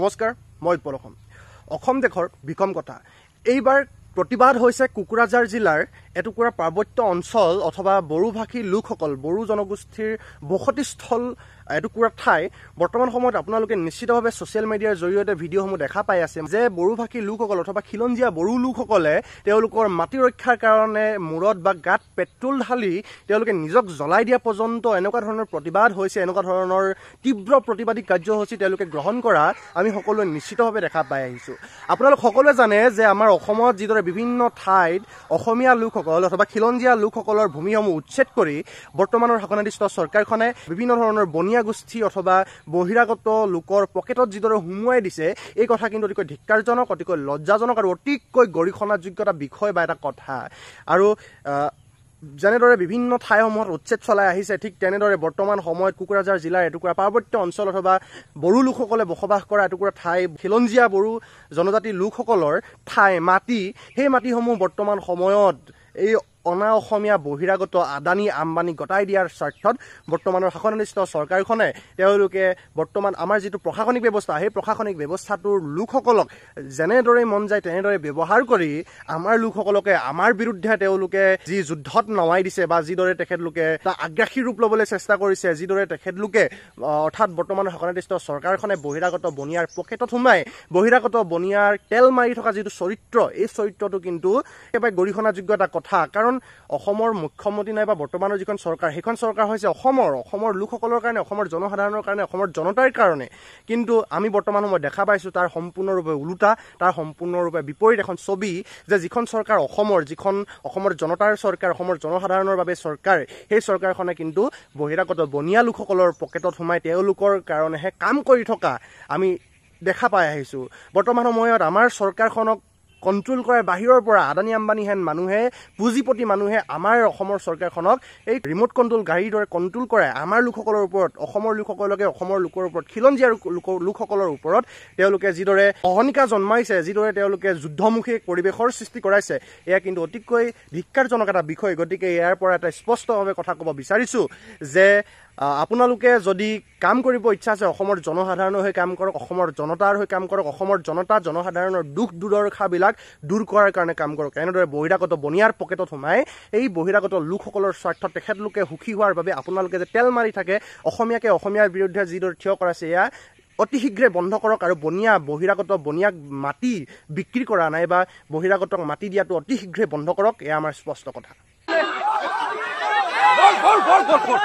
নমস্কাৰ, মই উৎপল অসম। অসম দেশৰ বিষম কথা। এইবাৰ প্ৰতিবাদ হৈছে কোকৰাঝাৰ জিলাৰ এটুকুৰা পাৰ্বত্য অঞ্চল অথবা বড়োভাষী লোকসকল, বড়ো জনগোষ্ঠীৰ বসতিস্থল এটুকুৰা ঠাই। বৰ্তমান সময়ত আপোনালোকে নিশ্চিতভাৱে ছ'চিয়েল মিডিয়াৰ জৰিয়তে ভিডিঅ'সমূহ দেখা পাই আছে যে বড়োভাষী লোকসকল অথবা খিলঞ্জীয়া বড়ো লোকসকলে তেওঁলোকৰ মাটি ৰক্ষাৰ কাৰণে মূৰত বা গাত পেট্ৰল ঢালি তেওঁলোকে নিজক জ্বলাই দিয়া পৰ্যন্ত এনেকুৱা ধৰণৰ প্ৰতিবাদ হৈছে, এনেকুৱা ধৰণৰ তীব্ৰ প্ৰতিবাদী কাৰ্যসূচী তেওঁলোকে গ্ৰহণ কৰা আমি সকলোৱে নিশ্চিতভাৱে দেখা পাই আহিছোঁ। আপোনালোক সকলোৱে জানে যে আমাৰ অসমত যিদৰে বিভিন্ন ঠাইত অসমীয়া লোকসকল অথবা খিলঞ্জীয়া লোকসকলৰ ভূমিসমূহ উচ্ছেদ কৰি বৰ্তমানৰ শাসনাধিষ্ঠ চৰকাৰখনে বিভিন্ন ধৰণৰ বনিয়া গোষ্ঠী অথবা বহিৰাগত লোকৰ পকেটত যিদৰে সুমুৱাই দিছে, এই কথা কিন্তু অতিকৈ ধিক্কাৰজনক, অতিকৈ লজ্জাজনক আৰু অতিকৈ গৰিহণাযোগ্য এটা বিষয় বা এটা কথা। আৰু যেনেদৰে বিভিন্ন ঠাইসমূহত উচ্ছেদ চলাই আহিছে, ঠিক তেনেদৰে বৰ্তমান সময়ত কোকৰাঝাৰ জিলাৰ এটুকুৰা পাৰ্বত্য অঞ্চল অথবা বড়ো লোকসকলে বসবাস কৰা এটুকুৰা ঠাই, খিলঞ্জীয়া বড়ো জনজাতিৰ লোকসকলৰ ঠাই মাটি, সেই মাটিসমূহ বৰ্তমান সময়ত এই অনা অসমীয়া বহিৰাগত আদানী আম্বানী গতাই দিয়াৰ স্বাৰ্থত বৰ্তমানৰ শাসনাধিষ্ঠ চৰকাৰখনে তেওঁলোকে বৰ্তমান আমাৰ যিটো প্ৰশাসনিক ব্যৱস্থা, সেই প্ৰশাসনিক ব্যৱস্থাটোৰ লোকসকলক যেনেদৰে মন যায় তেনেদৰে ব্যৱহাৰ কৰি আমাৰ লোকসকলকে আমাৰ বিৰুদ্ধে তেওঁলোকে যি যুদ্ধত নমাই দিছে বা যিদৰে তেখেতলোকে এটা আগ্ৰাসী ৰূপ ল'বলৈ চেষ্টা কৰিছে, যিদৰে তেখেতলোকে অৰ্থাৎ বৰ্তমানৰ শাসনাধিষ্ঠ চৰকাৰখনে বহিৰাগত বনিয়াৰ পকেটত সোমাই বহিৰাগত বনিয়াৰ তেল মাৰি থকা যিটো চৰিত্ৰ, এই চৰিত্ৰটো কিন্তু একেবাৰে গৰিহণাযোগ্য এটা কথা। কাৰণ অসমৰ মুখ্যমন্ত্ৰী নাইবা বৰ্তমানৰ যিখন চৰকাৰ, সেইখন চৰকাৰ হৈছে অসমৰ লোকসকলৰ কাৰণে, অসমৰ জনসাধাৰণৰ কাৰণে, অসমৰ জনতাৰ কাৰণে। কিন্তু আমি বৰ্তমান সময়ত দেখা পাইছোঁ তাৰ সম্পূৰ্ণৰূপে ওলোটা, তাৰ সম্পূৰ্ণৰূপে বিপৰীত এখন ছবি যে যিখন চৰকাৰ অসমৰ, যিখন অসমৰ জনতাৰ চৰকাৰ, অসমৰ জনসাধাৰণৰ বাবে চৰকাৰ, সেই চৰকাৰখনে কিন্তু বহিৰাগত বনিয়া লোকসকলৰ পকেটত সোমাই তেওঁলোকৰ কাৰণেহে কাম কৰি থকা আমি দেখা পাই আহিছোঁ। বৰ্তমান সময়ত আমাৰ চৰকাৰখনক কণ্ট্ৰল কৰে বাহিৰৰ পৰা আদানী আম্বানী হেন মানুহে, পুঁজিপতি মানুহে আমাৰ অসমৰ চৰকাৰখনক এই ৰিম'ট কণ্ট্ৰল গাড়ীৰ দৰে কণ্ট্ৰল কৰে আমাৰ লোকসকলৰ ওপৰত, অসমৰ লোকসকলকে অসমৰ লোকৰ ওপৰত, খিলঞ্জীয়া লোকসকলৰ ওপৰত তেওঁলোকে যিদৰে অহনিকা জন্মাইছে, যিদৰে তেওঁলোকে যুদ্ধমুখী পৰিৱেশৰ সৃষ্টি কৰাইছে, এয়া কিন্তু অতিকৈ ধিক্কাৰজনক এটা বিষয়। গতিকে ইয়াৰ পৰা এটা স্পষ্টভাৱে কথা ক'ব বিচাৰিছোঁ যে আপোনালোকে যদি কাম কৰিব ইচ্ছা আছে, অসমৰ জনসাধাৰণৰ হৈ কাম কৰক, অসমৰ জনতাৰ হৈ কাম কৰক, অসমৰ জনতা জনসাধাৰণৰ দুখ দুৰ্দশাবিলাক দূৰ কৰাৰ কাৰণে কাম কৰক। এনেদৰে বহিৰাগত বনিয়াৰ পকেটত সোমাই এই বহিৰাগত লোকসকলৰ স্বাৰ্থত তেখেতলোকে সুখী হোৱাৰ বাবে আপোনালোকে যে তেল মাৰি থাকে, অসমীয়াকে অসমীয়াৰ বিৰুদ্ধে যিদৰে থিয় কৰাইছে, এয়া অতি শীঘ্ৰে বন্ধ কৰক। আৰু বনিয়া বহিৰাগত বনিয়াক মাটি বিক্ৰী কৰা নাইবা বহিৰাগতক মাটি দিয়াটো অতি শীঘ্ৰে বন্ধ কৰক, এয়া আমাৰ স্পষ্ট কথা। বল বল বল বল বল।